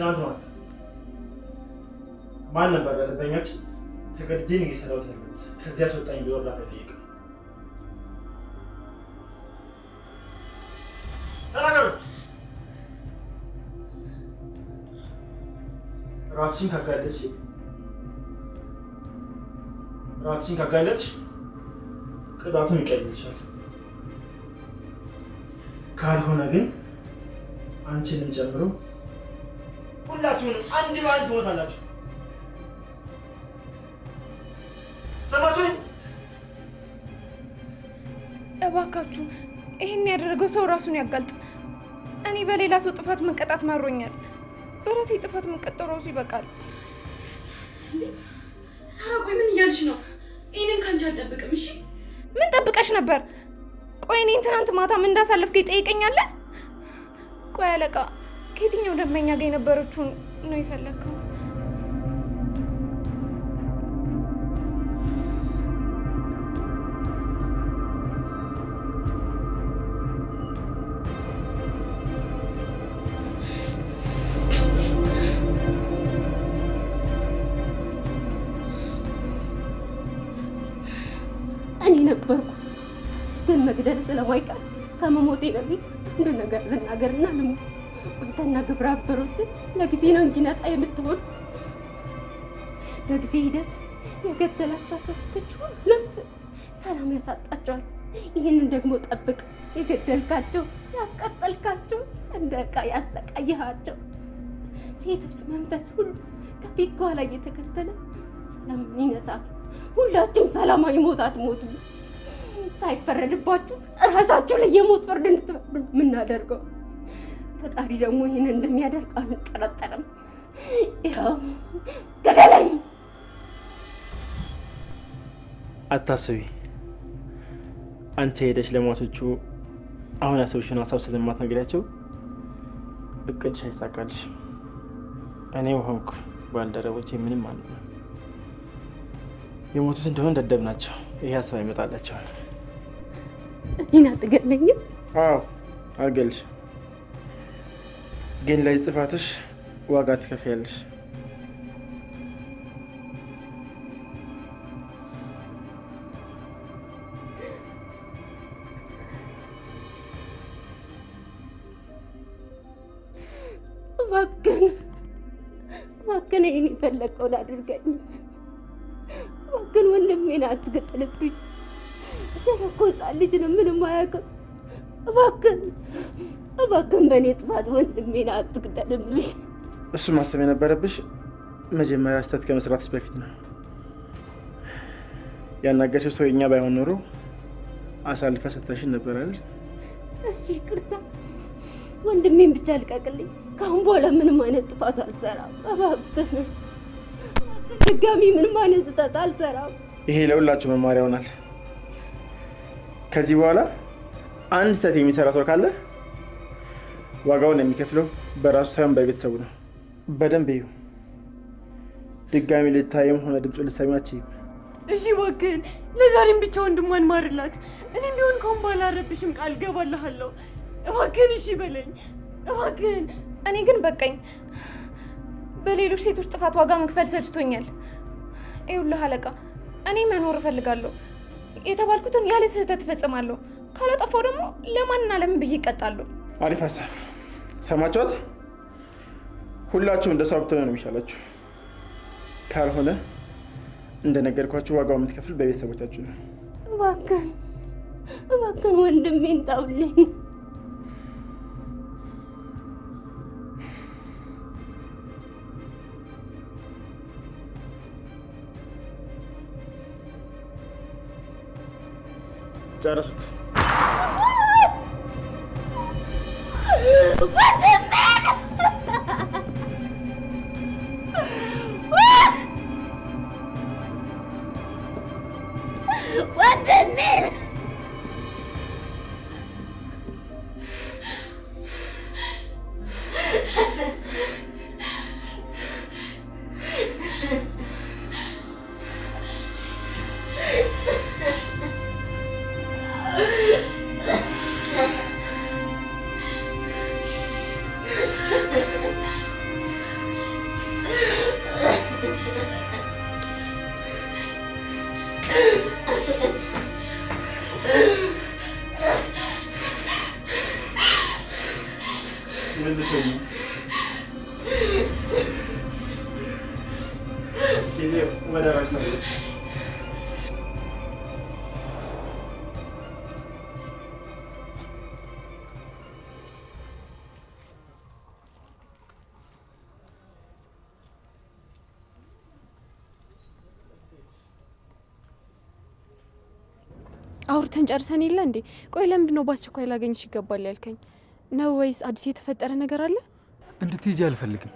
ትናንት ማታ ማን ነበር ለደንበኛችን ተገድጄ ነው እየሰራሁት ያለሁት ከዚያ አስወጣኝ ብሎ እርዳታ የጠየቀው? ተናገሩ። ራስሽን ካጋለጥሽ ራስሽን ካጋለጥሽ ቅጣቱን ይቀልልሻል። ካልሆነ ግን አንቺንም ጨምሮ ሁላችሁንም አንድ በአንድ ትሞታላችሁ። ሰማችሁኝ? እባካችሁ ይህን ያደረገው ሰው ራሱን ያጋልጥ። እኔ በሌላ ሰው ጥፋት መቀጣት መሮኛል። በራሴ ጥፋት መቀጣው ራሱ ይበቃል። ሳራ፣ ቆይ ምን እያልሽ ነው? ይህንን ከአንቺ አልጠብቅም። እሺ ምን ጠብቀሽ ነበር? ቆይ እኔን ትናንት ማታ ምን እንዳሳለፍከ ይጠይቀኛለን? ቆይ አለቃ፣ ከየትኛው ደንበኛ ጋር የነበረችውን ነው የፈለግከው? እኔ ነበርኩ ግን መግደል ስለማይቀር ከመሞቴ በፊት አንድ ነገር ልናገርና ልሞት። አንተና ግብረ አበሮችን ለጊዜ ነው እንጂ ነፃ የምትሆን በጊዜ ሂደት የገደላቻቸው ሴቶች ሁሉ ነፍስ ሰላም ያሳጣቸዋል። ይህንን ደግሞ ጠብቅ። የገደልካቸው፣ ያቃጠልካቸው፣ እንደ ዕቃ ያሰቃየሃቸው ሴቶች መንፈስ ሁሉ ከፊት ከኋላ እየተከተለ ሰላምን ይነሳል። ሁላችሁም ሰላማዊ ሞት አትሞቱ። ሳይፈረድባችሁ እራሳችሁ ላይ የሞት ፍርድ እንድትፈርዱ የምናደርገው። ፈጣሪ ደግሞ ይህንን እንደሚያደርግ አንጠረጠርም። ይኸው ገደለኝ። አታስቢ። አንቺ ሄደሽ ለሟቾቹ አሁን ያሰብሽውን ሀሳብ ስለማትነግሪያቸው እቅድሽ አይሳካልሽ። እኔም ሆንኩ ባልደረቦቼ ምንም አንሆንም። የሞቱት እንደሆነ ደደብ ናቸው። ይሄ ሀሳብ ይመጣላቸዋል። እኔን አትገለኝም? አዎ አልገልሽም፣ ግን ለዚህ ጥፋትሽ ዋጋ ትከፍያለሽ። እባክህን እባክህን እኔን የፈለግከውን አድርገኝ። እባክህን ወንድሜን አትግደልብኝ። ገና እኮ ሕፃን ልጅ ነው፣ ምንም አያውቅም። እባክህን እባክህን በእኔ ጥፋት ወንድሜን አትግደልብኝ። እሱ ማሰብ የነበረብሽ መጀመሪያ ስህተት ከመስራትሽ በፊት ነው። ያናገርሽው ሰው የእኛ ባይሆን ኖሮ አሳልፈ ሰተሽን ነበር አይደል? እሺ ይቅርታ፣ ወንድሜን ብቻ ልቀቅልኝ። ከአሁን በኋላ ምንም አይነት ጥፋት አልሰራም። እባክህን ድጋሚ ምንም አይነት ስህተት አልሰራም። ይሄ ለሁላችሁ መማሪያ ይሆናል። ከዚህ በኋላ አንድ ስህተት የሚሰራ ሰው ካለ ዋጋውን የሚከፍለው በራሱ ሳይሆን በቤተሰቡ ነው። በደንብ እዩ። ድጋሚ ልታይም ሆነ ድምፁ ልትሰሚ አትችይም። እሺ እባክህን ለዛሬም ብቻ ወንድሟን ማርላት። እኔም ቢሆን ከአሁን በኋላ አልረብሽም፣ ቃል እገባልሃለሁ። እባክህን እሺ በለኝ እባክህን። እኔ ግን በቃኝ። በሌሎች ሴቶች ጥፋት ዋጋ መክፈል ሰልችቶኛል። ይኸውልህ አለቃ፣ እኔ መኖር እፈልጋለሁ። የተባልኩትን ያለ ስህተት እፈጽማለሁ። ካላጠፋው ደግሞ ለማንና ለምን ብዬ እቀጣለሁ። አሪፍ ሀሳብ። ሰማችኋት? ሁላችሁም እንደ ሰው ብትሆኑ ነው የሚሻላችሁ። ካልሆነ እንደነገርኳችሁ ዋጋው የምትከፍል በቤተሰቦቻችሁ ነው። እባክህን እባክህን ወንድሜን ተውልኝ። ጨረሱት። ወንድሜን አውርተን ጨርሰን የለ እንዴ? ቆይ ለምንድን ነው በአስቸኳይ ላገኝሽ ይገባል ያልከኝ? ነው ወይስ አዲስ የተፈጠረ ነገር አለ? እንድትሄጂ አልፈልግም።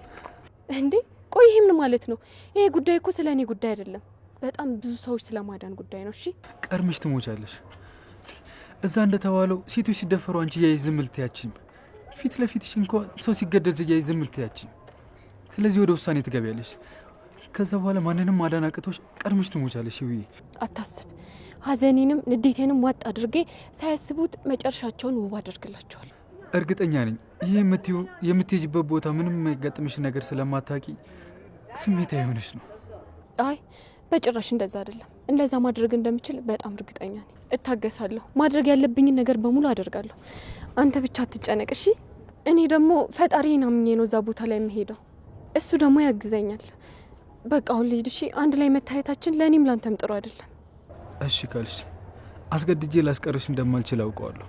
እንዴ ቆይ ይሄ ምን ማለት ነው? ይሄ ጉዳይ እኮ ስለ እኔ ጉዳይ አይደለም። በጣም ብዙ ሰዎች ስለማዳን ጉዳይ ነው። እሺ ቀድመሽ ትሞቻለሽ። እዛ እንደተባለው ሴቶች ሲደፈሩ አንቺ እያየሽ ዝም ልትያችም፣ ፊት ለፊትሽ እንኳን ሰው ሲገደል እያየሽ ዝም ልትያችም። ስለዚህ ወደ ውሳኔ ትገቢያለሽ። ከዛ በኋላ ማንንም ማዳን አቅቶሽ ቀድመሽ ትሞቻለሽ። ይውዬ አታስብ። ሀዘኔንም ንዴቴንም ዋጥ አድርጌ ሳያስቡት መጨረሻቸውን ውብ አደርግላቸዋለሁ። እርግጠኛ ነኝ ይህ የምትይው የምትሄጂበት ቦታ ምንም የሚያጋጥምሽ ነገር ስለማታውቂ ስሜታዊ የሆነች ነው። አይ በጭራሽ እንደዛ አይደለም። እንደዛ ማድረግ እንደምችል በጣም እርግጠኛ ነኝ። እታገሳለሁ። ማድረግ ያለብኝን ነገር በሙሉ አደርጋለሁ። አንተ ብቻ አትጨነቅ እሺ። እኔ ደግሞ ፈጣሪን አምኜ ነው እዛ ቦታ ላይ የምሄደው። እሱ ደግሞ ያግዘኛል። በቃ አሁን ልሂድ እሺ። አንድ ላይ መታየታችን ለእኔም ላንተም ጥሩ አይደለም። እሺ ካልሽ አስገድጄ ላስቀርሽ እንደማልችል አውቀዋለሁ።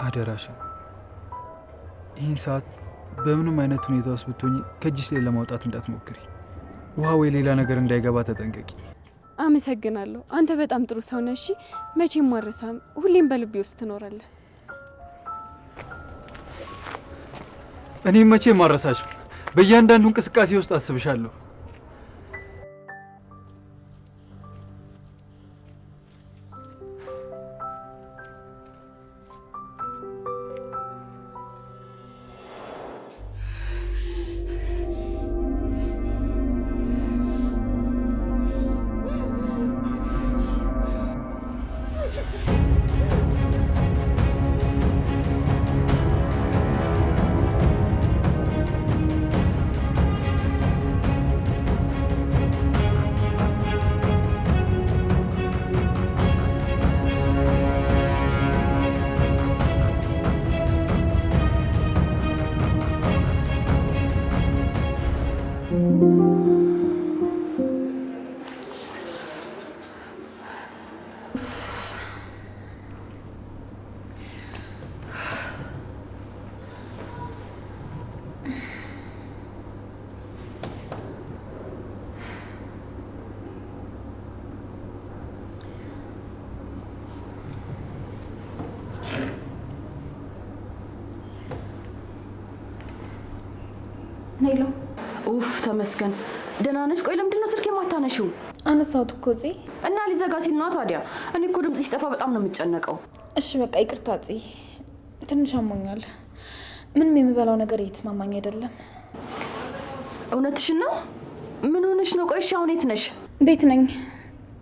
አደራሽን ይህን ሰዓት በምንም አይነት ሁኔታ ውስጥ ብትሆኚ ከእጅሽ ላይ ለማውጣት እንዳትሞክሪ። ውሃ ወይ ሌላ ነገር እንዳይገባ ተጠንቀቂ። አመሰግናለሁ። አንተ በጣም ጥሩ ሰው ነህ። እሺ መቼም አልረሳህም። ሁሌም በልቤ ውስጥ ትኖራለህ። እኔም መቼም አልረሳሽም። በእያንዳንዱ እንቅስቃሴ ውስጥ አስብሻለሁ። Hello። ኡፍ ተመስገን። ደህና ነሽ? ቆይ ለምንድን ነው ስልክ የማታነሺው? አነሳሁት እኮ ፂ። እና ሊዘጋ ሲል ነዋ ታዲያ። እኔ እኮ ድምጽ ሲጠፋ በጣም ነው የምጨነቀው። እሺ በቃ ይቅርታ ፂ፣ ትንሽ አሞኛል። ምንም የምበላው ነገር እየተስማማኝ አይደለም። እውነትሽን ነው? ምን ሆነሽ ነው? ቆይ እሺ አሁን የት ነሽ? ቤት ነኝ።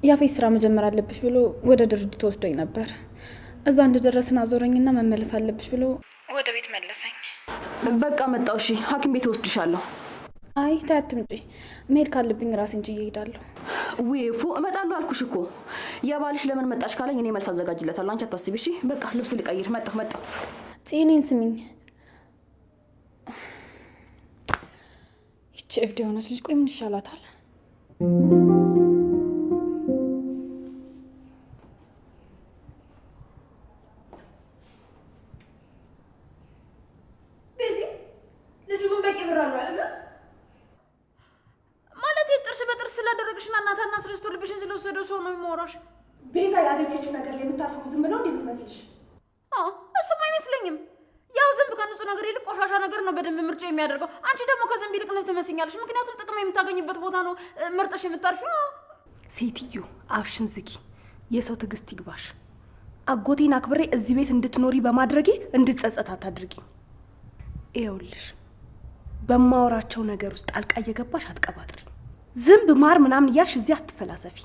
ያፌት ስራ መጀመር አለብሽ ብሎ ወደ ድርጅቱ ወስዶኝ ነበር። እዛ እንደደረስን አዞረኝና መመለስ አለብሽ ብሎ ወደ ቤት መለሰኝ። በቃ መጣሁ። እሺ ሐኪም ቤት እወስድሻለሁ። አይ ተይ አትምጪ። መሄድ ካለብኝ ራሴን ችዬ እሄዳለሁ። ውይ ፉ እመጣለሁ አልኩሽ እኮ። የባልሽ ለምን መጣሽ ካለኝ እኔ መልስ አዘጋጅለታለሁ። አንቺ አታስቢ እሺ። በቃ ልብስ ልቀይር። መጣሁ መጣሁ። ፂ እኔን ስሚኝ። ይቺ እብድ የሆነች ልጅ ቆይ ምን ይሻላታል? ቤዚ ልጁ ግን በቂ ብር አለው አይደለ? ማለት ጥርስ በጥርስ ስላደረግሽና እናታና አስረስቶ ልብሽን ስለወሰደው ሰው ነው የማወራሽ። ቤዛ ያገኘችው ነገር ላይ የምታርፈው ዝም ብለው እንዴ የምትመስልሽ? አዎ እሱም አይመስለኝም። ያው ዝንብ ከንጹህ ነገር ይልቅ ቆሻሻ ነገር ነው በደንብ ምርጫ የሚያደርገው። አንቺ ደግሞ ከዝንብ ይልቅ ንብ ትመስኛለሽ። ምክንያቱም ጥቅም የምታገኝበት ቦታ ነው መርጠሽ የምታርፊው። ሴትዮ አፍሽን ዝጊ፣ የሰው ትዕግስት ይግባሽ። አጎቴን አክብሬ እዚህ ቤት እንድትኖሪ በማድረጌ እንድጸጸት አታድርጊኝ። ይኸውልሽ በማወራቸው ነገር ውስጥ ጣልቃ እየገባሽ አትቀባጥሪ። ዝንብ ማር ምናምን እያልሽ እዚህ አትፈላሰፊ።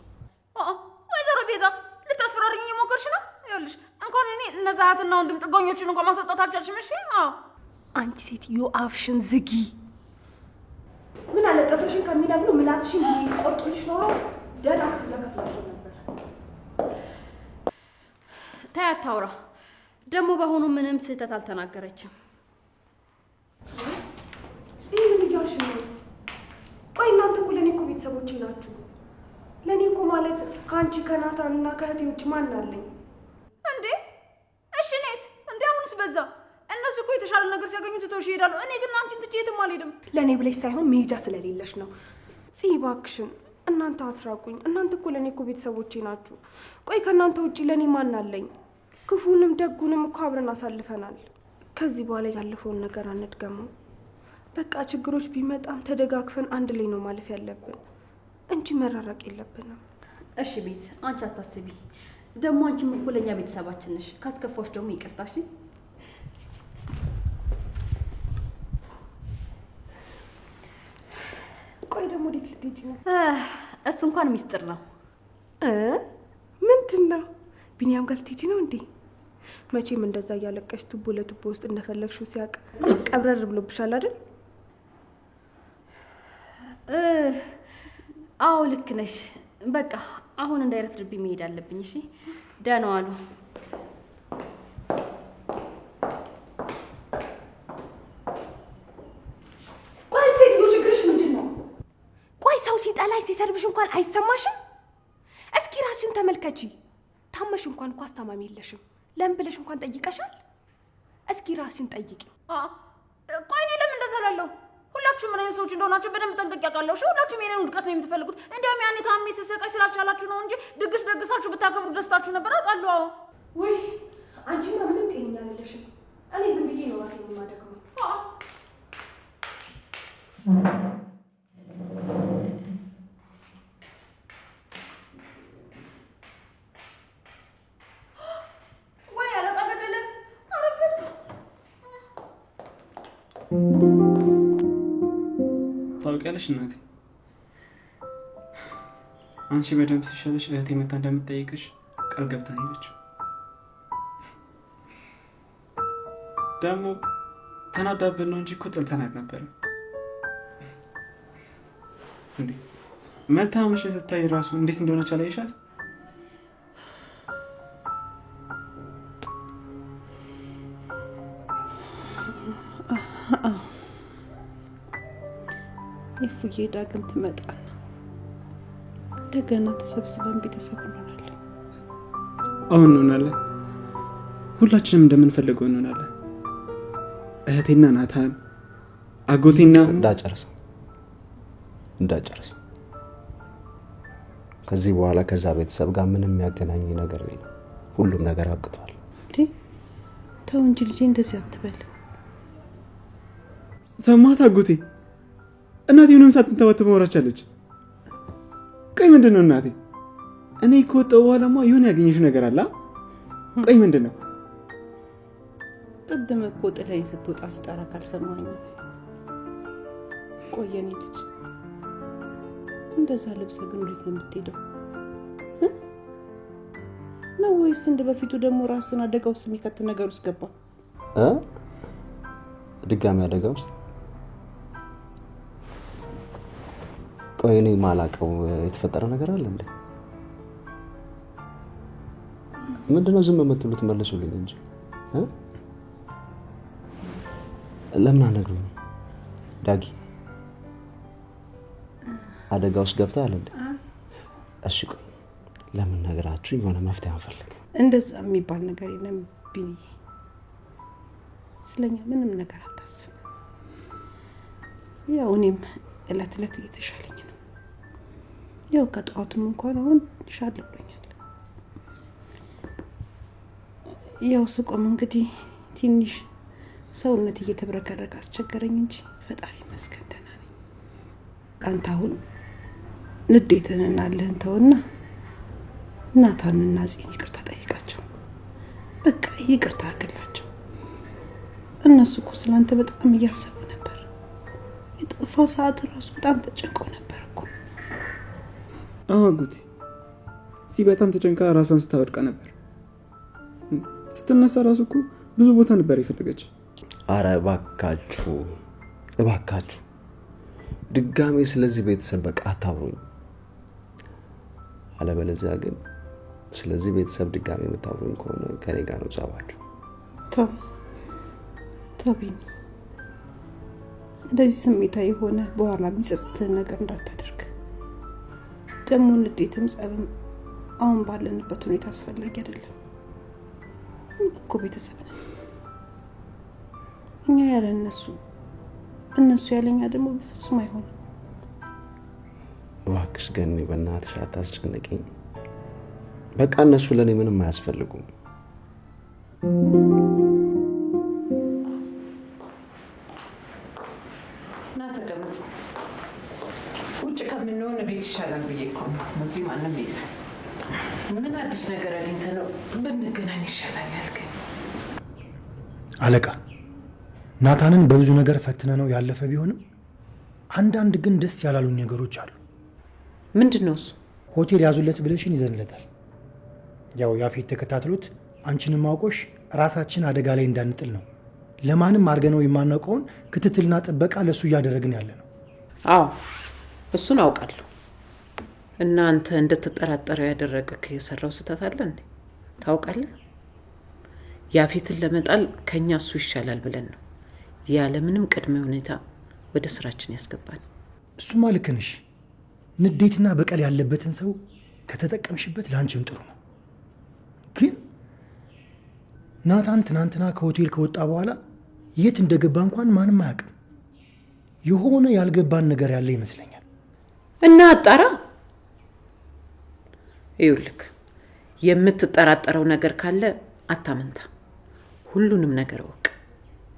ወይዘሮ ቤዛ ልታስፈራሪኝ እየሞከርሽ ነው። ይኸውልሽ እንኳን እኔ እነዛ እህትና ወንድም ጥገኞቹን እንኳን ማስወጣት አልቻልሽም። እሺ አዎ አንቺ ሴትዮ አፍሽን ዝጊ። ምን አለ ጥፍርሽን ከሚነግሉ ምላስሽን ቢቆርጡልሽ ኖሮ ደህና ክፍያ ከፍላቸው ነበር። ተይ አታውራ። ደግሞ በአሁኑ ምንም ስህተት አልተናገረችም። እዚህ ምን እያልሽ ነው? ቆይ እናንተ እኮ ለእኔ እኮ ቤተሰቦቼ ናችሁ። ለእኔ እኮ ማለት ከአንቺ ከናታን እና ከእህቴ ውጭ ማን አለኝ? እንዴ እሺ እኔስ? እንዴ አሁንስ በዛ። እነሱ እኮ የተሻለ ነገር ሲያገኙ ትተውሽ ይሄዳሉ። እኔ ግን አንቺን ትቼ የትም አልሄድም። ለእኔ ብለሽ ሳይሆን መሄጃ ስለሌለሽ ነው። ጽ እባክሽን እናንተ አትራቁኝ። እናንተ እኮ ለእኔ እኮ ቤተሰቦቼ ናችሁ። ቆይ ከእናንተ ውጪ ለእኔ ማን አለኝ? ክፉንም ደጉንም እኮ አብረን አሳልፈናል። ከዚህ በኋላ ያለፈውን ነገር አንድገመው። በቃ ችግሮች ቢመጣም ተደጋግፈን አንድ ላይ ነው ማለፍ ያለብን እንጂ መራራቅ የለብንም። እሺ ቤዝ፣ አንቺ አታስቢ። ደግሞ አንቺም እኮ ለእኛ ቤተሰባችን ነሽ። ካስከፋዎች ደግሞ ይቅርታ። እሺ ቆይ ደግሞ ወዴት ልትሄጂ ነው? እሱ እንኳን ሚስጥር ነው። ምንድን ነው? ቢኒያም ጋር ልትሄጂ ነው እንዴ? መቼም እንደዛ እያለቀሽ ቱቦ ለቱቦ ውስጥ እንደፈለግሽው ሲያውቅ ቀብረር ብሎብሻል አይደል? አዎ ልክ ነሽ። በቃ አሁን እንዳይረፍድብኝ መሄድ አለብኝ። እሺ ደህና ዋሉ። ቆይ ሴትዮ ችግርሽ ምንድን ነው? ቆይ ሰው ሲጠላሽ ሲሰርብሽ እንኳን አይሰማሽም? እስኪ ራስሽን ተመልከቺ። ታመሽ እንኳን እኮ አስታማሚ የለሽም። ለምን ብለሽ እንኳን ጠይቀሻል? እስኪ ራስሽን ጠይቂ። ቆይ እኔ ለምን እንደዛ እላለሁ? ሁላችሁም ምን አይነት ሰዎች እንደሆናችሁ በደንብ ጠንቅቄ አውቃለሁ። እሺ ሁላችሁም የኔን ውድቀት ነው የምትፈልጉት። እንዲያውም ያኔ ታሜ ስሰቃይ ስላልቻላችሁ ነው እንጂ ድግስ ደግሳችሁ ብታከብሩ ደስታችሁ ነበር። አውቃለሁ። አዎ ውይ አንቺማ ምንም ጤነኛ አይደለሽም። እኔ ዝም ብዬ ነው ራሴን የማደክመው። ወይ አለቃ ገደለን። አረፈድኩ። ታውቂያለሽ እናቴ፣ አንቺ በደንብ ሲሻለሽ እህቴ መታ እንደምትጠይቅሽ ቃል ገብታ ነው የሄደችው። ደግሞ ተናዳብን ነው እንጂ እኮ ጥልተን አልነበረም። እንዴ መታመምሽን ስታይ ራሱ እንዴት እንደሆነች አላየሻት? የፉዬ ዳግም ትመጣና እንደገና ተሰብስበን ቤተሰብ እንሆናለን። አሁን እንሆናለን። ሁላችንም እንደምንፈልገው እንሆናለን። እህቴና ናታን፣ አጎቴና እንዳጨርሰው እንዳጨርሰው። ከዚህ በኋላ ከዛ ቤተሰብ ጋር ምንም የሚያገናኝ ነገር የለም። ሁሉም ነገር አብቅቷል። እንዴ ተው እንጂ ልጄ፣ እንደዚህ አትበል። ሰማት አጎቴ። እናቴ ምንም ሳትንተባተብ ማውራት ቻለች። ቆይ ምንድን ነው እናቴ? እኔ ከወጣሁ በኋላማ የሆነ ያገኘሽው ነገር አለ። ቆይ ምንድን ነው? ቅድም እኮ ጥለኸኝ ስትወጣ ስጠራ ካልሰማኝ። ቆይ የኔ ልጅ እንደዛ ለብሰህ ግን ወዴት ነው የምትሄደው? ነው ወይስ እንደ በፊቱ ደግሞ ራስን አደጋ ውስጥ የሚከት ነገር ውስጥ ገባ? ድጋሚ አደጋ ውስጥ? ቆይ እኔ ማላውቀው የተፈጠረ ነገር አለ እንዴ? ምንድነው ዝም የምትሉት? መልሱልኝ እንጂ። ለምን አነግሩኝ? ዳጊ አደጋ ውስጥ ገብተሃል እንዴ? እሺ ቆይ ለምን ነገራችሁ የሆነ መፍትሄ አንፈልግ? እንደዛ የሚባል ነገር የለም ቢኒዬ። ስለኛ ምንም ነገር አታስብ። ያው እኔም እለት እለት እየተሻለኝ ነው። ያው ከጠዋቱም እንኳን አሁን ሻል ብሎኛል። ያው ስቆም እንግዲህ ትንሽ ሰውነት እየተብረከረከ አስቸገረኝ እንጂ ፈጣሪ ይመስገን ደህና ነኝ። አንተ አሁን ንዴትህንና እልህን ተውና ናታንና ጽዮን ይቅርታ ጠይቃቸው። በቃ ይቅርታ አድርግላቸው። እነሱ እኮ ስላንተ በጣም እያሰቡ ነበር። የጠፋ ሰዓት ራሱ በጣም ተጨንቀው ነበር እኮ። አዎ አጎቴ፣ እዚህ በጣም ተጨንቃ ራሷን ስታወድቃ ነበር። ስትነሳ ራሱ እኮ ብዙ ቦታ ነበር የፈለገች። አረ እባካችሁ እባካችሁ ድጋሜ ስለዚህ ቤተሰብ በቃ አታውሩኝ። አለበለዚያ ግን ስለዚህ ቤተሰብ ድጋሜ የምታውሩኝ ከሆነ ከኔ ጋር ነው ጸባችሁ። ተው ተው ቢኒ፣ እንደዚህ ስሜታዊ የሆነ በኋላ የሚጸጽትህን ነገር እንዳታደርግ። ደግሞ ንዴትም ጸብም አሁን ባለንበት ሁኔታ አስፈላጊ አይደለም እኮ። ቤተሰብ ነን እኛ። ያለ እነሱ እነሱ ያለኛ ደግሞ በፍጹም አይሆንም። እባክሽ ገኒ በእናትሽ አታስጨንቂኝ። በቃ እነሱ ለእኔ ምንም አያስፈልጉም። ና ተቀመጥ። ውጭ ከምንሆን ቤት ይሻላል ብዬ እኮ ነው። እዚህ ማንም የለም። ምን አዲስ ነገር አግኝተህ ነው ብንገናኝ ይሻላል ያልከኝ? አለቃ ናታንን በብዙ ነገር ፈትነ ነው ያለፈ ቢሆንም አንዳንድ ግን ደስ ያላሉኝ ነገሮች አሉ። ምንድን ነው እሱ? ሆቴል ያዙለት ብለሽን ይዘንለታል። ያው ያፌት ተከታትሎት አንቺንም አውቆሽ ራሳችን አደጋ ላይ እንዳንጥል ነው። ለማንም አድርገነው የማናውቀውን ክትትልና ጥበቃ ለእሱ እያደረግን ያለ ነው። አዎ እሱን አውቃለሁ። እና አንተ እንድትጠራጠረው ያደረገህ የሰራው ስህተት አለ እንዴ? ታውቃለህ? ያፌትን ለመጣል ከኛ እሱ ይሻላል ብለን ነው ያለምንም ቅድመ ሁኔታ ወደ ስራችን ያስገባል። እሱማ ልክ ነሽ። ንዴትና በቀል ያለበትን ሰው ከተጠቀምሽበት ለአንቺም ጥሩ ነው። ግን ናታን ትናንትና ከሆቴል ከወጣ በኋላ የት እንደገባ እንኳን ማንም አያውቅም። የሆነ ያልገባን ነገር ያለ ይመስለኛል። እና አጣራ። ይኸውልህ የምትጠራጠረው ነገር ካለ አታመንታ፣ ሁሉንም ነገር እወቅ።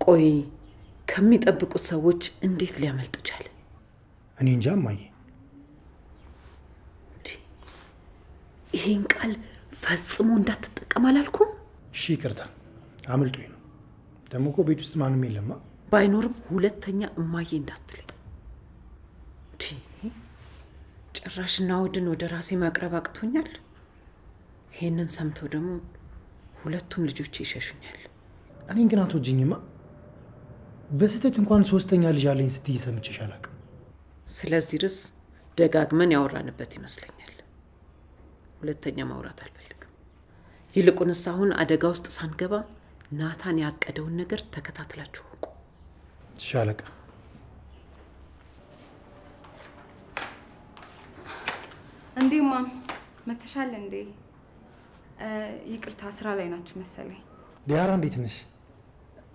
ቆይ ከሚጠብቁት ሰዎች እንዴት ሊያመልጥ ቻለ? እኔ እንጃ እማዬ። ይሄን ቃል ፈጽሞ እንዳትጠቀም አላልኩም? እሺ ይቅርታ፣ አምልጦኝ ነው። ደግሞ እኮ ቤት ውስጥ ማንም የለማ። ባይኖርም ሁለተኛ እማዬ እንዳትለኝ። ጭራሽ ናኦድን ወደ ራሴ ማቅረብ አቅቶኛል። ይሄንን ሰምተው ደግሞ ሁለቱም ልጆች ይሸሹኛል። እኔን ግን አትወጂኝማ። በስህተት እንኳን ሶስተኛ ልጅ አለኝ ስትይ ሰምቼሽ አላውቅም። ስለዚህ ርዕስ ደጋግመን ያወራንበት ይመስለኛል። ሁለተኛ ማውራት አልፈልግም። ይልቁንስ አሁን አደጋ ውስጥ ሳንገባ ናታን ያቀደውን ነገር ተከታትላችሁ እወቁ። እሺ አለቃ። እንዴ ማም መተሻል እንዴ? ይቅርታ ስራ ላይ ናችሁ መሰለኝ። ዲያራ እንዴት ነሽ?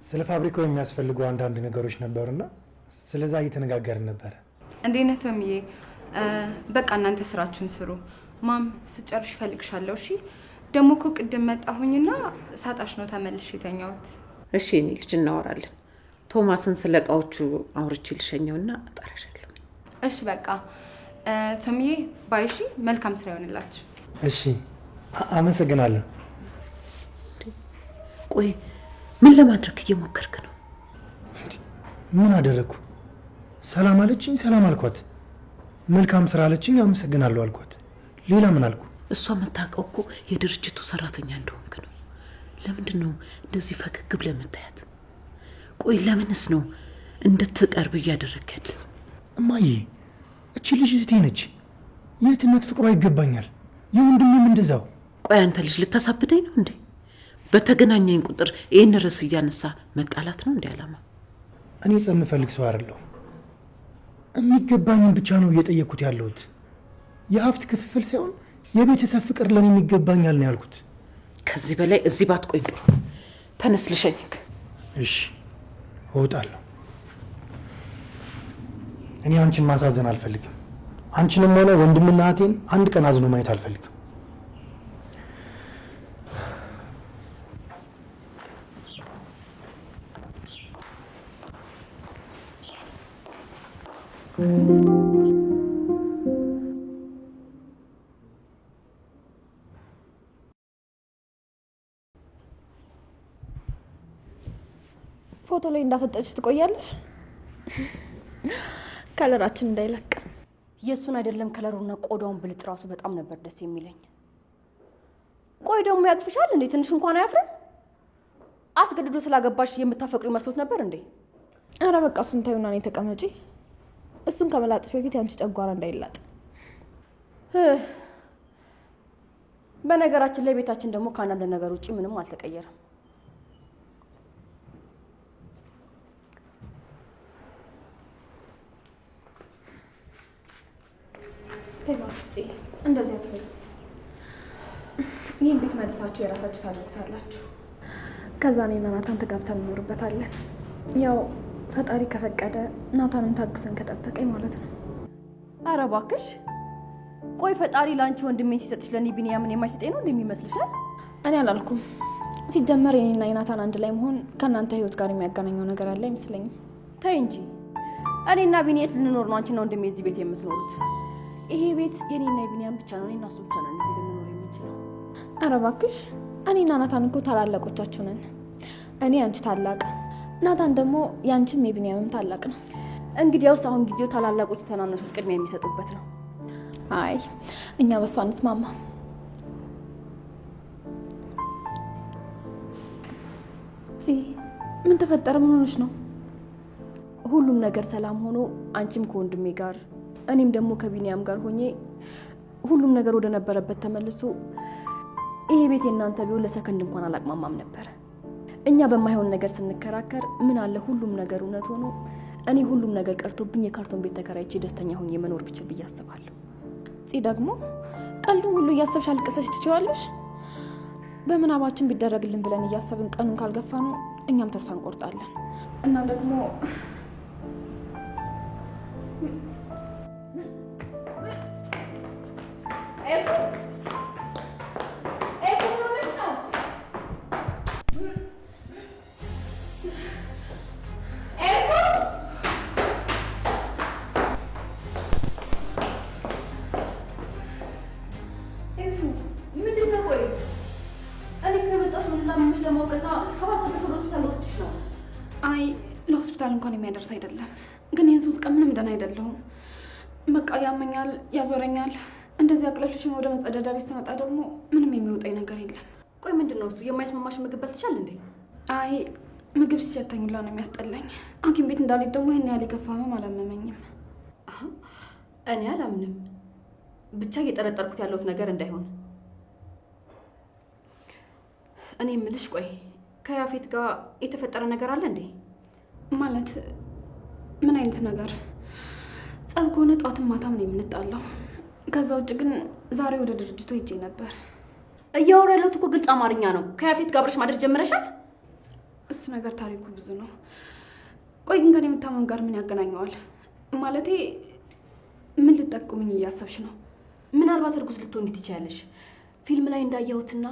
ስለ ፋብሪካው የሚያስፈልጉ አንዳንድ ነገሮች ነበሩና ስለዛ እየተነጋገርን ነበረ። እንዴት ነህ ቶምዬ? በቃ እናንተ ስራችሁን ስሩ። ማም ስጨርሽ እፈልግሻለሁ። እሺ። ደግሞ እኮ ቅድም መጣሁኝና ሳጣሽ ነው ተመልሼ የተኛሁት። እሺ የኔ ልጅ እናወራለን። ቶማስን ስለ እቃዎቹ አውርቼ ልሸኘውና እጠራሻለሁ። እሺ በቃ ቶምዬ bye። እሺ መልካም ስራ ይሆንላችሁ። እሺ አመሰግናለሁ። ቆይ ምን ለማድረግ እየሞከርክ ነው? ምን አደረግኩ? ሰላም አለችኝ፣ ሰላም አልኳት። መልካም ስራ አለችኝ፣ አመሰግናለሁ አልኳት። ሌላ ምን አልኩ? እሷ የምታውቀው እኮ የድርጅቱ ሰራተኛ እንደሆንክ ነው። ለምንድን ነው እንደዚህ ፈገግ ብለህ የምታያት? ቆይ ለምንስ ነው እንድትቀርብ እያደረግክ ያለው? እማዬ እቺ ልጅ እህቴ ነች። የእህትነት ፍቅሯ ይገባኛል። የወንድሜም እንደዛው። ቆይ አንተ ልጅ ልታሳብደኝ ነው እንዴ? በተገናኘኝ ቁጥር ይህን ርዕስ እያነሳ መጣላት ነው እንዴ ዓላማ? እኔ ጸብ የምፈልግ ሰው አይደለሁም። የሚገባኝን ብቻ ነው እየጠየቅኩት ያለሁት። የሀብት ክፍፍል ሳይሆን የቤተሰብ ፍቅር ለኔ ይገባኛል ነው ያልኩት። ከዚህ በላይ እዚህ ባትቆይ ጥሩ። ተነስ ልሸኝክ። እሺ እወጣለሁ። እኔ አንቺን ማሳዘን አልፈልግም። አንቺንም ሆነ ወንድምና እህቴን አንድ ቀን አዝኖ ማየት አልፈልግም። ፎቶ ላይ እንዳፈጠች ትቆያለሽ። color ኣችን እንዳይለቅ። የእሱን አይደለም color ኡና ቆዳውን ብልጥ ራሱ በጣም ነበር ደስ የሚለኝ። ቆይ ደግሞ ያቅፍሻል እንዴ? ትንሽ እንኳን አያፍርም? አስገድዶ ስላገባሽ የምታፈቅሪው መስሎት ነበር እንዴ? አረ በቃ እሱን ተይውና እኔ ተቀመጪ። እሱን ከመላጥሽ በፊት ያንቺ ጨጓራ እንዳይላጥ። በነገራችን ላይ ቤታችን ደግሞ ከአንዳንድ ነገር ውጪ ምንም አልተቀየረም። እንደዚህ አትበይ። ይህን ቤት መልሳችሁ የራሳችሁ ታደርጉታላችሁ። ከዛ እኔና ናታን ተጋብተን እንኖርበታለን። ያው ፈጣሪ ከፈቀደ ናታንን ታግሰን ከጠበቀኝ ማለት ነው። አረ እባክሽ ቆይ ፈጣሪ ለአንቺ ወንድሜን ሲሰጥሽ ለእኔ ቢንያምን የማይሰጠኝ ነው እንደሚመስልሽ? እኔ አላልኩም። ሲጀመር የኔና የናታን አንድ ላይ መሆን ከእናንተ ህይወት ጋር የሚያገናኘው ነገር አለ አይመስለኝም። ተይ እንጂ፣ እኔና ቢኒ የት ልንኖር ነው አንቺና ወንድሜ እዚህ ቤት የምትኖሩት? ይሄ ቤት የኔና የቢንያም ብቻ ነው። እኔና እሱ ብቻ ነን እዚህ ልንኖር የምንችለው። ኧረ እባክሽ፣ እኔና ናታን እኮ ታላላቆቻችሁ ነን። እኔ አንቺ ታላቅ፣ ናታን ደግሞ የአንቺም የቢንያምም ታላቅ ነው። እንግዲያውስ አሁን ጊዜው ታላላቆች ተናናሾች ቅድሚያ የሚሰጡበት ነው። አይ እኛ በሷ አንስማማ። ምን ተፈጠረ? ምን ሆነሽ ነው? ሁሉም ነገር ሰላም ሆኖ አንቺም ከወንድሜ ጋር እኔም ደግሞ ከቢንያም ጋር ሆኜ ሁሉም ነገር ወደ ነበረበት ተመልሶ ይሄ ቤት የእናንተ ቢሆን ለሰከንድ እንኳን አላቅማማም ነበረ። እኛ በማይሆን ነገር ስንከራከር ምን አለ ሁሉም ነገር እውነት ሆኖ እኔ ሁሉም ነገር ቀርቶብኝ የካርቶን ቤት ተከራይቼ ደስተኛ ሆኜ መኖር ብችል ብዬ አስባለሁ። ፂ ደግሞ ቀልዱን ሁሉ እያሰብሽ አልቅሰሽ ትችዋለሽ። በምናባችን ቢደረግልን ብለን እያሰብን ቀኑን ካልገፋ ነው እኛም ተስፋ እንቆርጣለን። እና ደግሞ አይ ለሆስፒታል እንኳን የሚያደርስ አይደለም። ግን ይህን 3 ቀን ምንም ደህና አይደለሁም። በቃ ያመኛል፣ ያዞረኛል። እንደዚህ አቅለሽልሽኝ ወደ መጸዳጃ ቤት ስመጣ ደግሞ ምንም የሚወጣኝ ነገር የለም። ቆይ ምንድን ነው እሱ? የማይስማማሽ ምግብ በልተሻል እንዴ? አይ ምግብ ሲሸተኝ ሁላ ነው የሚያስጠላኝ። ሐኪም ቤት እንዳልሄድ ደግሞ ይህን ያህል የከፋ ህመም አላመመኝም። እኔ አላምንም። ብቻ እየጠረጠርኩት ያለሁት ነገር እንዳይሆን። እኔ የምልሽ ቆይ ከያፌት ጋር የተፈጠረ ነገር አለ እንዴ? ማለት ምን አይነት ነገር? ጸብ ከሆነ ጠዋትም ማታም ነው የምንጣለው። ከዛ ውጭ ግን ዛሬ ወደ ድርጅቱ ሄጄ ነበር። እያወራ ያለሁት እኮ ግልጽ አማርኛ ነው። ከያፌት ጋር አብረሽ ማደር ጀምረሻል? እሱ ነገር ታሪኩ ብዙ ነው። ቆይ ግን ከኔ የምታመም ጋር ምን ያገናኘዋል? ማለቴ ምን ልጠቁምኝ እያሰብሽ ነው? ምናልባት እርጉዝ ልትሆኚ ትችያለሽ። ፊልም ላይ እንዳየሁትና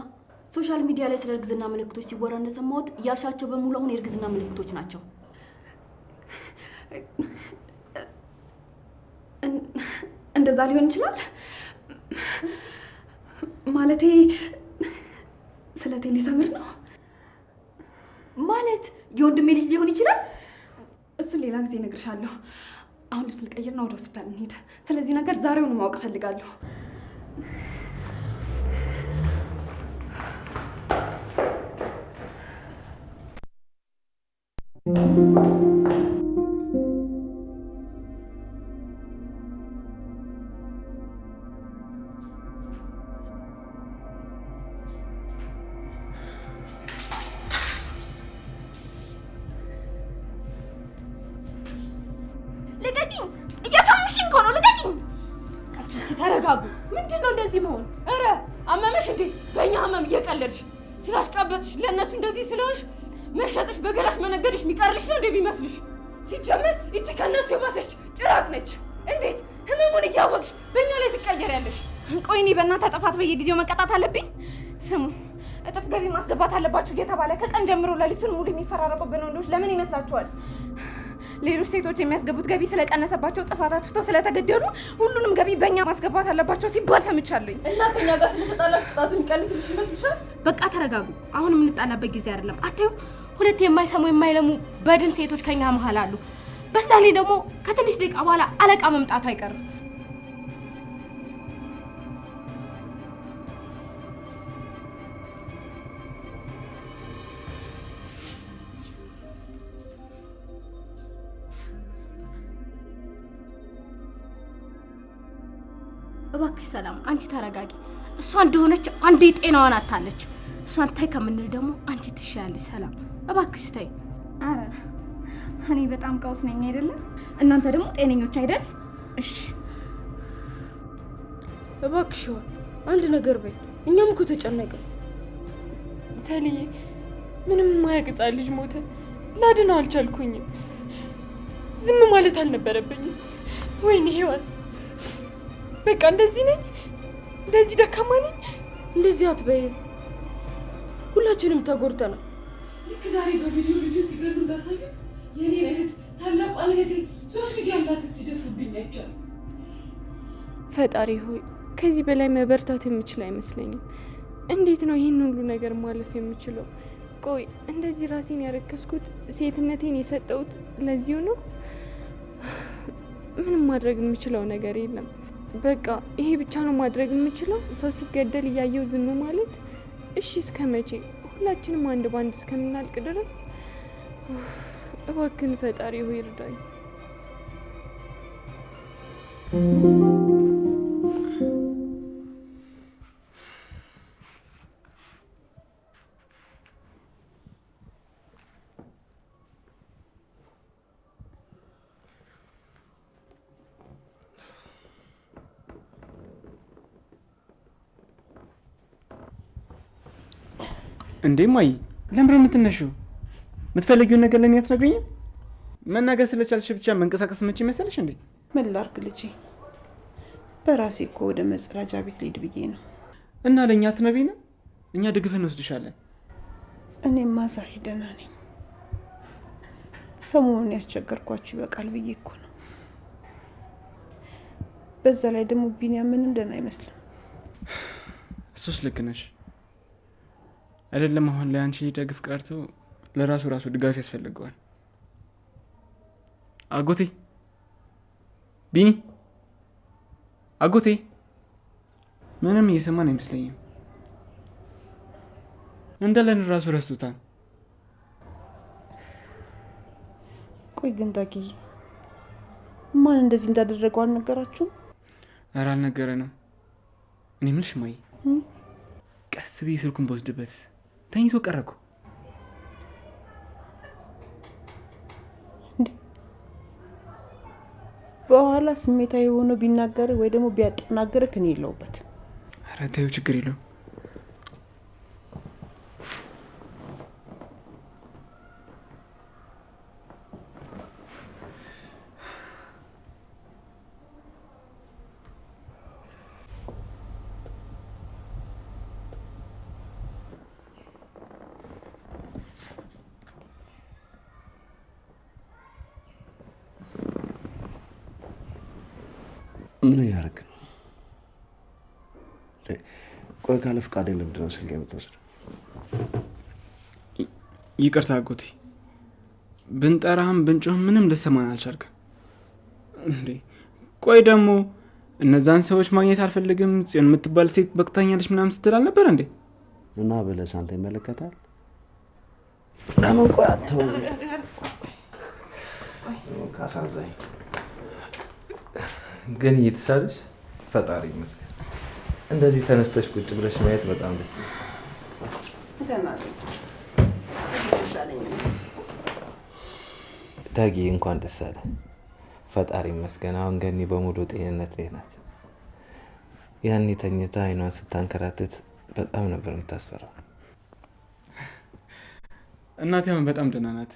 social media ላይ ስለ እርግዝና ምልክቶች ሲወራ እንደሰማሁት ያልሻቸው በሙሉ አሁን የእርግዝና ምልክቶች ናቸው። እንደዛ ሊሆን ይችላል። ማለቴ ስለቴ ሊሰምር ነው ማለት የወንድሜ ልጅ ሊሆን ይችላል። እሱን ሌላ ጊዜ እነግርሻለሁ። አሁን ልብስ ልቀይርና ወደ ሆስፒታል እንሂድ። ስለዚህ ነገር ዛሬውኑ ማወቅ እፈልጋለሁ። ልቀቂኝ! እያሳምሽኝ እኮ ነው። ልቀቂኝ! ተረጋጉ። ምንድን ነው እንደዚህ መሆን? ኧረ አመመሽ እንዴ? በእኛ ህመም እየቀለድሽ ስላሽቃበጥሽ ለእነሱ እንደዚህ ስለሆንሽ መሸጥሽ በገላሽ መነገድሽ የሚቀርልሽ ነው እንዴ የሚመስልሽ? ሲጀመር ይቺ ከእነሱ የባሰች ጭራቅ ነች። እንዴት ህመሙን እያወቅሽ በእኛ ላይ ትቀየሪያለሽ? ቆይ እኔ በእናንተ ጥፋት በየጊዜው መቀጣት አለብኝ? ስሙ፣ እጥፍ ገቢ ማስገባት አለባችሁ እየተባለ ከቀን ጀምሮ ሌሊቱን ሙሉ የሚፈራረቁብን ወንዶች ለምን ይመስላችኋል? ሌሎች ሴቶች የሚያስገቡት ገቢ ስለቀነሰባቸው ጥፋት አጥፍተው ስለተገደሉ ሁሉንም ገቢ በእኛ ማስገባት አለባቸው ሲባል ሰምቻለሁኝ። እና ከኛ ጋር ስለተጣላሽ ቅጣቱን ይቀንስልሽ ይመስልሻል? በቃ ተረጋጉ። አሁን የምንጣላበት ጊዜ አይደለም። አታዩ፣ ሁለት የማይሰሙ የማይለሙ በድን ሴቶች ከኛ መሀል አሉ። በዛ ላይ ደግሞ ከትንሽ ደቂቃ በኋላ አለቃ መምጣቱ አይቀርም። እባክሽ ሰላም፣ አንቺ ተረጋጊ። እሷ እንደሆነች አንዴ ጤናዋን አታለች። እሷን ታይ ከምንል ደግሞ አንቺ ትሻያለሽ። ሰላም እባክሽ ታይ። አረ እኔ በጣም ቀውስ ነኝ አይደለም? እናንተ ደግሞ ጤነኞች አይደል? እሺ እባክሽ አንድ ነገር በይ። እኛም እኮ ተጨነቅን። ሰልዬ ምንም የማያውቅ ሕፃን ልጅ ሞተ። ላድነው አልቻልኩኝም። ዝም ማለት አልነበረብኝም። ወይኔ ሔዋን፣ በቃ እንደዚህ ነኝ። እንደዚህ ደካማ ነኝ? እንደዚህ አትበይ። ሁላችንም ተጎድተናል። ልክ ዛሬ በቪዲዮ ልጁ ሲገሉ እንዳሳዩ የኔን እህት ታላቋን እህቴን 3 ልጅ ያላትን ሲደፉብኝ አይቻለሁ። ፈጣሪ ሆይ ከዚህ በላይ መበርታት የምችል አይመስለኝም። እንዴት ነው ይህን ሁሉ ነገር ማለፍ የምችለው? ቆይ እንደዚህ ራሴን ያረከስኩት ሴትነቴን የሰጠሁት ለዚሁ ነው? ምንም ማድረግ የምችለው ነገር የለም። በቃ ይሄ ብቻ ነው ማድረግ የምችለው፣ ሰው ሲገደል እያየው ዝም ማለት። እሺ እስከ መቼ? ሁላችንም አንድ ባንድ እስከምናልቅ ድረስ? እባክህን ፈጣሪ ሆይ እርዳኝ። እንዴ ማይ፣ ለምንድን ነው የምትነሺው? የምትፈልጊውን ነገር ለኔ አትነግሪኝም? መናገር ስለቻልሽ ብቻ መንቀሳቀስ መቼ መሰለሽ እንዴ? ምን ላድርግ ልጄ፣ በራሴ እኮ ወደ መጸዳጃ ቤት ልሂድ ብዬ ነው። እና ለእኛ አትነግሪንም? እኛ ደግፈን እንወስድሻለን። እኔማ ዛሬ ደህና ነኝ። ሰሞኑን ያስቸገርኳችሁ ይበቃል ብዬ እኮ ነው። በዛ ላይ ደግሞ ቢኒያም ምንም ደህና አይመስልም። እሱስ ልክ ነሽ። አይደለም አሁን ላይ አንቺ ሊደግፍ ቀርቶ ለራሱ ራሱ ድጋፍ ያስፈልገዋል። አጎቴ ቢኒ፣ አጎቴ ምንም እየሰማን አይመስለኝም። እንዳለን ራሱ ረስቶታል። ቆይ ግን ዳጊ፣ ማን እንደዚህ እንዳደረገው አልነገራችሁም? ኧረ አልነገረንም። እኔ የምልሽ እማዬ፣ ቀስ ብዬ ስልኩን በወስድበት ተኝቶ ቀረ እኮ። በኋላ ስሜታዊ ሆኖ ቢናገር ወይ ደግሞ ቢያጠናግርህ እኔ የለሁበትም። ኧረ ተይው፣ ችግር የለውም። ምን እያደረክ ነው? ቆይ ካለ ፍቃዴ ለምንድን ነው ስልክ የምትወስደው? ይቅርታ አጎቴ፣ ብንጠራህም ብንጮህም ምንም ልሰማን አልቻልክም። እንዴ ቆይ ደግሞ እነዛን ሰዎች ማግኘት አልፈልግም፣ ጽዮን የምትባል ሴት በቅታኛለች ምናምን ስትል አልነበር እንዴ? እና ብለህ አንተ ይመለከታል። ለምን ቆይ አትተውም? አሳዛኝ ግን እየተሻለሽ ፈጣሪ ይመስገን። እንደዚህ ተነስተሽ ቁጭ ብለሽ ማየት በጣም ደስ ይላል። ዳጊ እንኳን ደስ አለ። ፈጣሪ ይመስገን። አሁን ገኒ በሙሉ ጤንነት ላይ ናት። ያኔ ተኝታ አይኗን ስታንከራትት በጣም ነበር የምታስፈራው። እናቴ አሁን በጣም ደህና ናት።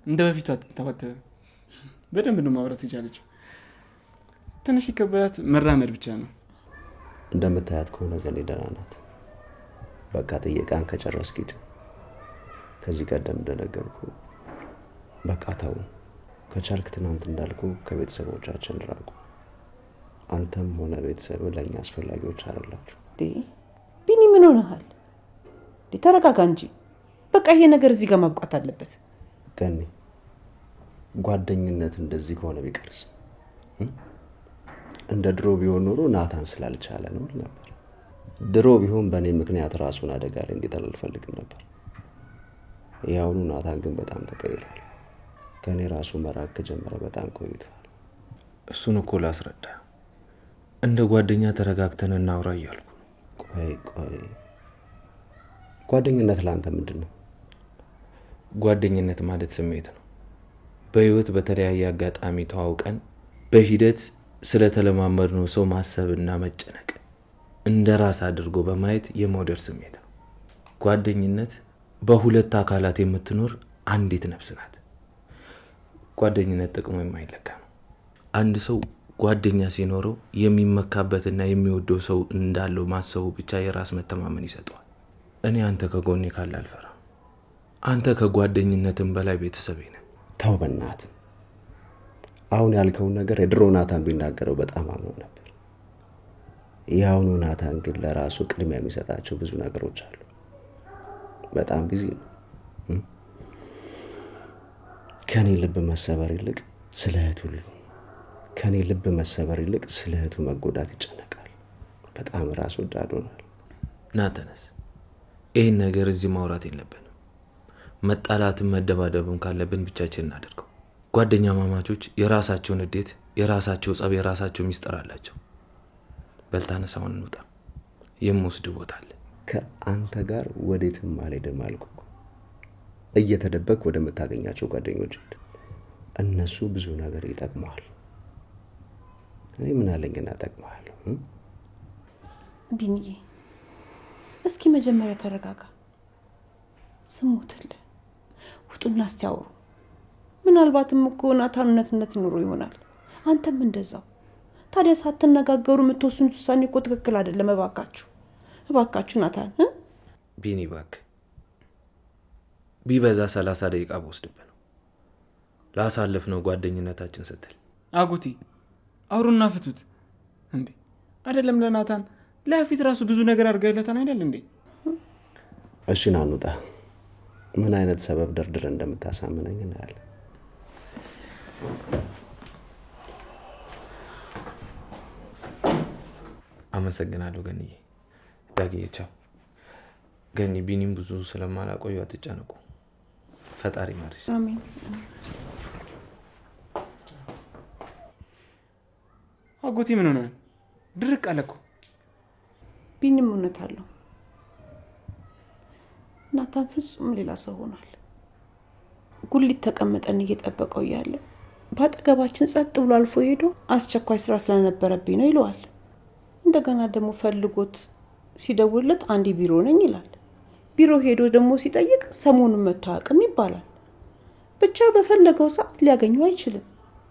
እንደ በፊቱ አትንተባተብም። በደንብ ነው ማውራት የቻለችው። ትንሽ የከበዳት መራመድ ብቻ ነው። እንደምታያት ከሆነ ገኒ ደህና ናት። በቃ ጥየቃን ከጨረስክ ሂድ። ከዚህ ቀደም እንደነገርኩ በቃ ተው። ከቻልክ ትናንት እንዳልኩ ከቤተሰቦቻችን ራቁ። አንተም ሆነ ቤተሰብ ለእኛ አስፈላጊዎች አይደላችሁ። ቢኒ ምን ሆነሃል? ተረጋጋ እንጂ። በቃ ይሄ ነገር እዚህ ጋር ማብቃት አለበት። ገኒ፣ ጓደኝነት እንደዚህ ከሆነ ቢቀርስ? እንደ ድሮ ቢሆን ኖሮ ናታን ስላልቻለ ነው ነበር። ድሮ ቢሆን በእኔ ምክንያት ራሱን አደጋ ላይ እንዲጥል አልፈልግም ነበር። የአሁኑ ናታን ግን በጣም ተቀይሯል። ከእኔ ራሱ መራቅ ከጀመረ በጣም ቆይቷል። እሱን እኮ ላስረዳ፣ እንደ ጓደኛ ተረጋግተን እናውራ እያልኩ ነው። ቆይ ቆይ፣ ጓደኝነት ለአንተ ምንድን ነው? ጓደኝነት ማለት ስሜት ነው። በህይወት በተለያየ አጋጣሚ ተዋውቀን በሂደት ስለተለማመድነው ሰው ማሰብና መጨነቅ እንደ ራስ አድርጎ በማየት የመውደድ ስሜት ነው። ጓደኝነት በሁለት አካላት የምትኖር አንዲት ነፍስ ናት። ጓደኝነት ጥቅሙ የማይለካ ነው። አንድ ሰው ጓደኛ ሲኖረው የሚመካበትና የሚወደው ሰው እንዳለው ማሰቡ ብቻ የራስ መተማመን ይሰጠዋል። እኔ አንተ ከጎኔ ካለ አልፈራም። አንተ ከጓደኝነትም በላይ ቤተሰቤ ነህ። ተው በእናትህ። አሁን ያልከውን ነገር የድሮ ናታን ቢናገረው በጣም አምኖ ነበር። የአሁኑ ናታን ግን ለራሱ ቅድሚያ የሚሰጣቸው ብዙ ነገሮች አሉ። በጣም busy ነው። ከኔ ልብ መሰበር ይልቅ ስለ እህቱ ከኔ ልብ መሰበር ይልቅ ስለ እህቱ መጎዳት ይጨነቃል። በጣም ራስ ወዳድ ሆኗል። ና ተነስ። ይህን ነገር እዚህ ማውራት የለብንም። መጣላትም መደባደብም ካለብን ብቻችን እናደርገው። ጓደኛ ማማቾች የራሳቸውን ንዴት፣ የራሳቸው ጸብ፣ የራሳቸው ሚስጥር አላቸው። በልታነሳውን እንውጣ። የምወስድ ቦታ አለ። ከአንተ ጋር ወዴትም አልሄድም አልኩህ እኮ። እየተደበቅ ወደምታገኛቸው ጓደኞች ሂድ። እነሱ ብዙ ነገር ይጠቅመዋል። እኔ ምን አለኝና እጠቅምሃለሁ? ቢንዬ እስኪ መጀመሪያ ተረጋጋ። ስሞትልህ ውጡና እስቲ አውሩ። ምናልባትም እኮ ናታን እውነትነት ይኖረው ይሆናል። አንተም እንደዛው። ታዲያ ሳትነጋገሩ የምትወስኑት ውሳኔ እኮ ትክክል አይደለም። እባካችሁ እባካችሁ ናታን። ቢኒ እባክህ፣ ቢበዛ 30 ደቂቃ በወስድብህ ነው ላሳለፍነው ጓደኝነታችን ስትል። አጎቴ አውሩና ፍቱት እንዴ! አይደለም ለናታን ለፊት ራሱ ብዙ ነገር አድርገህለታል አይደል እንዴ? እሺ ና እንውጣ። ምን አይነት ሰበብ ደርድረ እንደምታሳምነኝ እናያለን። አመሰግናለሁ ገንዬ። ዳግዬ ቻው። ገኒ ቢኒም ብዙ ስለማላቆዩ አትጨነቁ። ፈጣሪ ማርሽ። አሜን። አጎቴ ምን ሆነ? ድርቅ አለ እኮ። ቢኒም እውነት አለው። ናታን ፍጹም ሌላ ሰው ሆኗል። ጉሊት ተቀምጠን እየጠበቀው እያለ በአጠገባችን ጸጥ ብሎ አልፎ ሄዶ አስቸኳይ ስራ ስለነበረብኝ ነው ይለዋል። እንደገና ደግሞ ፈልጎት ሲደውልለት አንዴ ቢሮ ነኝ ይላል። ቢሮ ሄዶ ደግሞ ሲጠይቅ ሰሞኑን መጥቶ አያውቅም ይባላል። ብቻ በፈለገው ሰዓት ሊያገኘው አይችልም።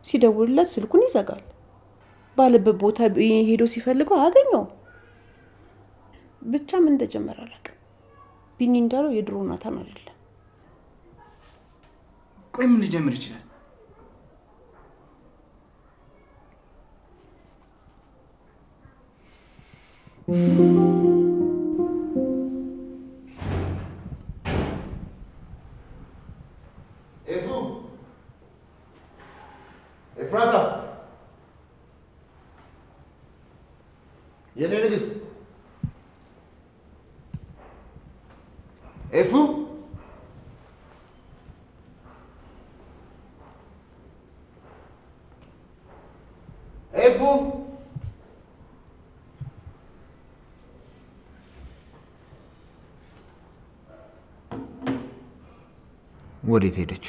ሲደውልለት ስልኩን ይዘጋል። ባለበት ቦታ ሄዶ ሲፈልገው አያገኘውም። ብቻ ምን እንደጀመረ አላውቅም። ቢኒ እንዳለው የድሮ ናታን አይደለም። ቆይ ምን ሊጀምር ይችላል? ኤፉ፣ ኤፍራታ፣ የኔ ንግስት፣ ኤፉ፣ ኤፉ፣ ወዴት ሄደች?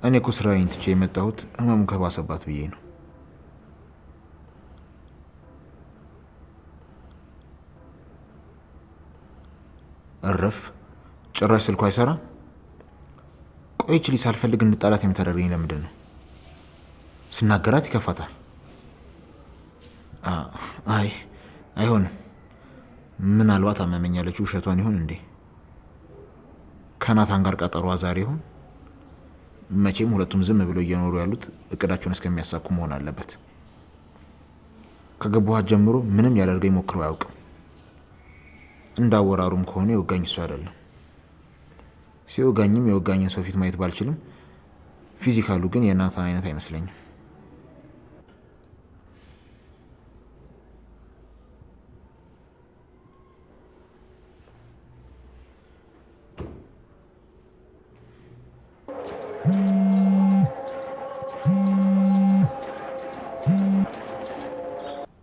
እኔ እኮ ስራዬን ትቼ የመጣሁት ህመሙ ከባሰባት ብዬ ነው። እረፍ! ጭራሽ ስልኩ አይሰራም። ቆይ ይህች ልጅ ሳልፈልግ እንጣላት የምታደርገኝ ለምንድን ነው? ስናገራት ይከፋታል። አይ አይሆንም። ምናልባት አመመኝ ያለችው ውሸቷን ይሆን እንዴ? ከናታን ጋር ቀጠሯ ዛሬ ይሆን? መቼም ሁለቱም ዝም ብለው እየኖሩ ያሉት እቅዳቸውን እስከሚያሳኩ መሆን አለበት። ከገባኋት ጀምሮ ምንም ሊያደርገኝ ሞክሮ አያውቅም። እንዳወራሩም ከሆነ የወጋኝ እሱ አይደለም። ሲወጋኝም የወጋኝን ሰው ፊት ማየት ባልችልም ፊዚካሉ ግን የናታን አይነት አይመስለኝም።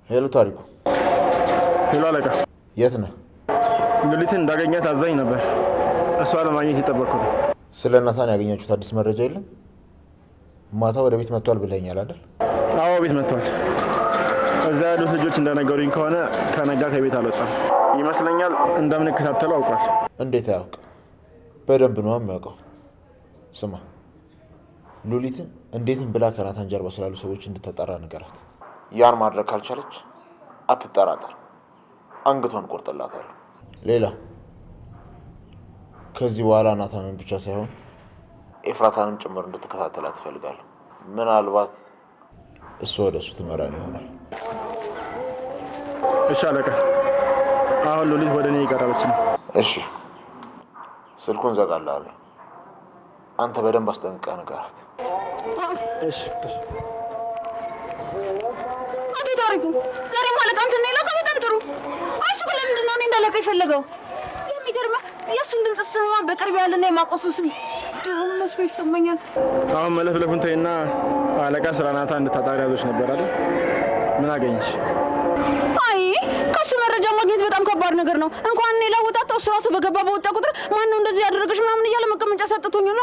Hello ታሪኩ። Hello አለቃ። የት ነህ? ሉሊትን እንዳገኛት አዛኝ ነበር። እሷ ለማግኘት የጠበቅኩ ነው። ስለ ናታን ያገኛችሁት አዲስ መረጃ የለም? ማታ ወደ ቤት መጥቷል ብለኸኛል አይደል? አዎ ቤት መጥቷል። እዛ ያሉት ልጆች እንደነገሩኝ ከሆነ ከነጋ ከቤት አልወጣም ይመስለኛል። እንደምንከታተለው አውቋል። እንዴት አያውቅ? በደንብ ነው የሚያውቀው። ስማ፣ ሉሊትን እንዴትም ብላ ከናታን ጀርባ ስላሉ ሰዎች እንድታጣራ ንገራት። ያን ማድረግ ካልቻለች አትጠራጠር፣ አንገቷን ቆርጥላታለሁ። ሌላ ከዚህ በኋላ ናታንን ብቻ ሳይሆን ኤፍራታንም ጭምር እንድትከታተላት እፈልጋለሁ። ምናልባት እሱ ወደ እሱ ትመራን ይሆናል። እሺ አለቃ፣ አሁን ሉሊት ወደ እኔ እየቀረበች ነው። እሺ፣ ስልኩን ዘጋላለሁ። አንተ በደንብ አስጠንቅቀህ ንገራት። እሺ እሺ። አቶ ታሪኩ ዛሬ አለቃ እንትን ነው የላከው። በጣም ጥሩ። እሱ ግን ለምንድን ነው እኔ እንዳለቀ የፈለገው? የሚገርምህ የእሱን ድምፅ ስሰማ በቅርብ ያለና የማቆሱ ስም ድሮም መስሎ ይሰማኛል። አሁን መለፍለፉን ተይና አለቃ ስለ ናታን እንድታጣሪ ያዞች ነበር አይደል? ምን አገኘሽ? አይ ከሱ መረጃ ማግኘት በጣም ከባድ ነገር ነው። እንኳን እኔ ላወጣጣው እሱ ራሱ በገባ በወጣ ቁጥር ማን ነው እንደዚህ ያደረገሽ ምናምን እያለ መቀመጫ ሰጥቶኛል።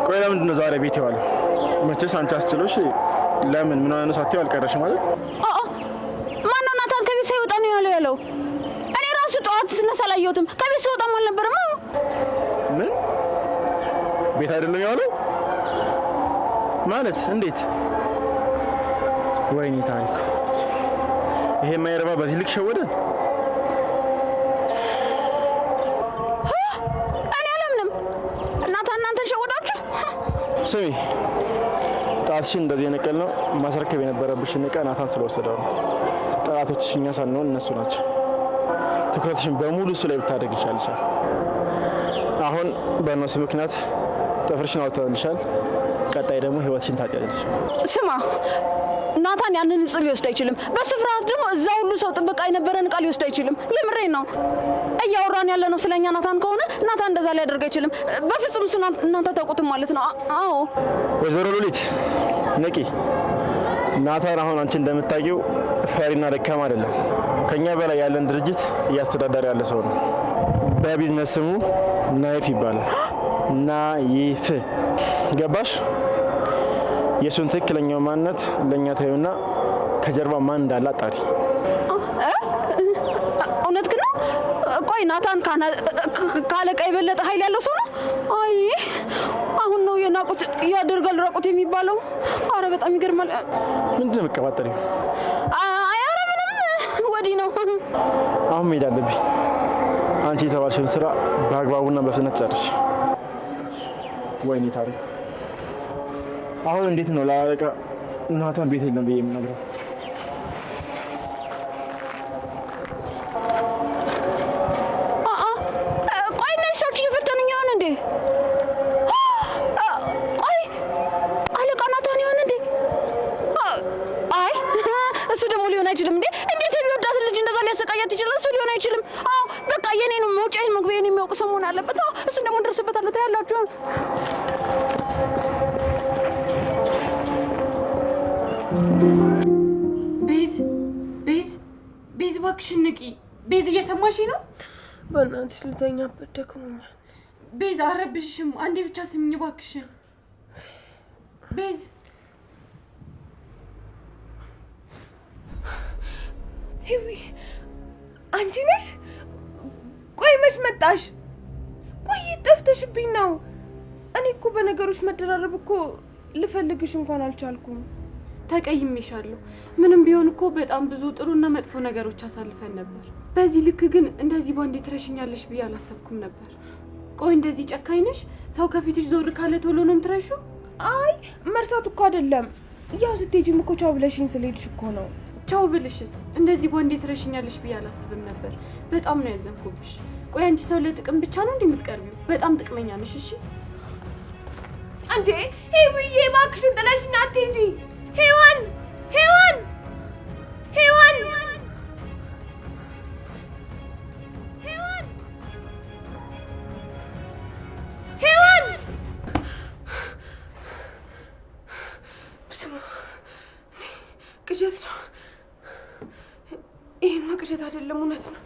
ቆይ ለምንድን ነው ዛሬ ቤት የዋለው? መቼስ አንቺ አስችሎሽ ለምን ምን ሆነ ነው ሳትይው አልቀረሽም አይደል? አአ ማነው ናታን ከቤት ሳይወጣ ነው ያለው ያለው? እኔ ራሱ ጠዋት ስነሳ አላየሁትም። ከቤት ስወጣም አልነበረም። ምን ቤት አይደለም የዋለው ማለት እንዴት? ወይኔ ታሪኩ፣ ይሄ የማይረባ በዚህ ልክ ሸወደን። እኔ አላምንም። ናታን እናንተን ሸወዳችሁ? ስሚ፣ ጣትሽን እንደዚህ የነቀልነው ማስረከብ የነበረብሽን ዕቃ ናታን ስለወሰደው ነው። ጠላቶችሽ እኛ ሳንሆን እነሱ ናቸው። ትኩረትሽን በሙሉ እሱ ላይ ብታደርግ ይሻልሻል። አሁን በእነሱ ምክንያት ጥፍርሽን አውጥተውልሻል። ቀጣይ ደግሞ ህይወትሽን ታጪያለሽ። ስማ ናታን ያንን እጽ ሊወስድ አይችልም። በሱ ፍርሃት ደግሞ እዛ ሁሉ ሰው ጥበቃ የነበረን ዕቃ ሊወስድ አይችልም። የምሬን ነው። እያወራን ያለ ነው ስለኛ ናታን ከሆነ ናታን እንደዛ ሊያደርግ አይችልም በፍጹም። እሱ እናንተ ታውቁትም ማለት ነው። አዎ ወይዘሮ ሉሊት ንቂ። ናታን አሁን አንቺ እንደምታውቂው ፈሪና ደካማ አይደለም። ከኛ በላይ ያለን ድርጅት እያስተዳደረ ያለ ሰው ነው። በቢዝነስ ስሙ ናይፍ ይባላል። ናይፍ ገባሽ? የእሱን ትክክለኛው ማንነት ለእኛ ታዩና ከጀርባ ማን እንዳለ አጣሪ። እውነት ግን ነው? ቆይ ናታን ካለቃ የበለጠ ኃይል ያለው ሰው ነው? አይ አሁን ነው የናቁት ያደርጋል ራቁት የሚባለው። አረ በጣም ይገርማል። ምንድን ነው የምትቀባጠሪው? አይ አረ ምንም ወዲህ ነው። አሁን መሄድ አለብኝ። አንቺ የተባልሽውን ስራ በአግባቡና በፍጥነት ጨርሽ። ወይኔ ታሪኩ፣ አሁን እንዴት ነው ለአለቃ ናታን ቤት የለም ብዬ የምነግረው? ቆይ እነዚህ ሰዎች እየፈተኑኝ ይሆን እንዴ? ቆይ አለቃ ናታን ይሆን እንዴ? አይ እሱ ደግሞ ሊሆን አይችልም እንዴ! እንዴት የሚወዳትን ልጅ እንደዛ ሊያሰቃያት ይችላል? እሱ ሊሆን አይችልም። አዎ በቃ የኔ ነው መውጫዬን መግቢያዬን የሚያውቅ ሰው መሆን አለበት። አዎ እሱን ደግሞ እንደርስበታለሁ። ታያላችሁ። ቤዝ ቤዝ ቤዝ እባክሽን ንቂ። ቤዝ እየሰማሽ ነው? በእናትሽ ልተኛበት ደክሞኛል። ቤዝ አልረብሽሽም። አንዴ ብቻ ስሚኝ እባክሽን ቤዝ። ሂዊ አንቺ ነሽ? ቆይ መች መጣሽ? ቆይ ጠፍተሽብኝ ነው። እኔ እኮ በነገሮች መደራረብ እኮ ልፈልግሽ እንኳን አልቻልኩም። ተቀይሜሻለሁ። ምንም ቢሆን እኮ በጣም ብዙ ጥሩና መጥፎ ነገሮች አሳልፈን ነበር። በዚህ ልክ ግን እንደዚህ ባንዴ ትረሽኛለሽ ብዬ አላሰብኩም ነበር። ቆይ እንደዚህ ጨካኝ ነሽ? ሰው ከፊትሽ ዞር ካለ ቶሎ ነው የምትረሺው? አይ መርሳት እኮ አይደለም፣ ያው ስትሄጂም እኮ ቻው ብለሽኝ ስለሄድሽ እኮ ነው። ቻው ብልሽስ እንደዚህ ባንዴ ትረሽኛለሽ ብዬ አላስብም ነበር። በጣም ነው ያዘንኩብሽ። ቆይ አንቺ ሰው ለጥቅም ብቻ ነው እንዴ የምትቀርቢው? በጣም ጥቅመኛ ነሽ። እሺ እንዴ ሂዊዬ፣ እባክሽን ጥለሽኝ አትሂጂ። ሔዋን ሔዋን ሔዋን ሔዋን ሔዋን! ስማ፣ ቅዠት ነው ይሄማ፣ ቅዠት አይደለም፣ እውነት ነው።